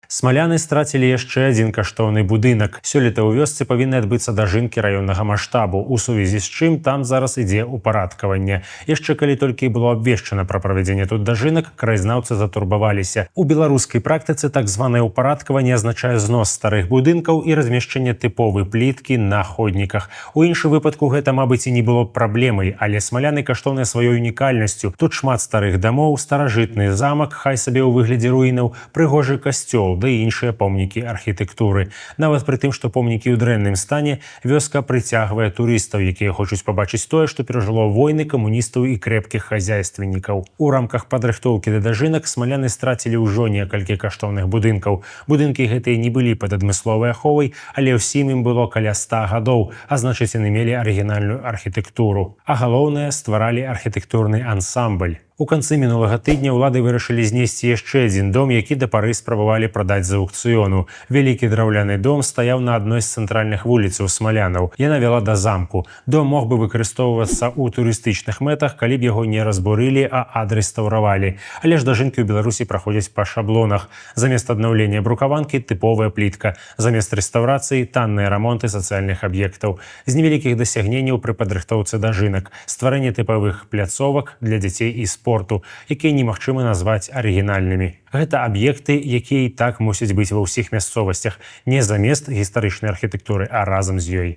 Смаляны страцілі яшчэ адзін каштоўны будынак. Сёлета ў вёсцы павінны адбыцца дажынкі раённага маштабу, у сувязі з чым там зараз ідзе упарадкаванне. Яшчэ калі толькі было абвешчана пра правядзенне тут дажынак, краязнаўцы затурбаваліся. У беларускай практыцы так званае ўпарадкаванне азначае знос старых будынкаў і размяшчэнне тыповай пліткі на ходніках. У іншым выпадку гэта, мабыць, і не было б праблемай, але Смаляны каштоўныя сваёй унікальнасцю. Тут шмат старых дамоў, старажытны замак, хай сабе ў выглядзе руінаў, прыгожы касцёл, да і іншыя помнікі архітэктуры. Нават пры тым, што помнікі ў дрэнным стане, вёска прыцягвае турыстаў, якія хочуць пабачыць тое, што перажыло войны, камуністаў і крэпкіх хазяйственнікаў. У рамках падрыхтоўкі да дажынак Смаляны страцілі ўжо некалькі каштоўных будынкаў. Будынкі гэтыя не былі пад адмысловай аховай, але ўсім ім было каля 100 гадоў, а значыць, яны мелі арыгінальную архітэктуру. А галоўнае, стваралі архітэктурны ансамбль. У канцы мінулага тыдня ўлады вырашылі знесці яшчэ адзін дом, які да пары спрабавалі прадаць з аўкцыёну. Вялікі драўляны дом стаяў на адной з цэнтральных вуліцаў Смалянаў. Яна вяла да замку. Дом мог бы выкарыстоўвацца ў турыстычных мэтах, калі б яго не разбурылі, а адрэстаўравалі. Але ж дажынкі ў Беларусі праходзяць па шаблонах. Замест аднаўлення брукаванкі тыповая плітка, замест рэстаўрацыі танныя рамонты сацыяльных аб'ектаў. З невялікіх дасягненняў пры падрыхтоўцы дажынак стварэнне тыпавых пляцовак для дзяцей і спорту, якія немагчыма назваць арыгінальнымі. Гэта аб'екты, якія і так мусяць быць ва ўсіх мясцовасцях, не замест гістарычнай архітэктуры, а разам з ёй.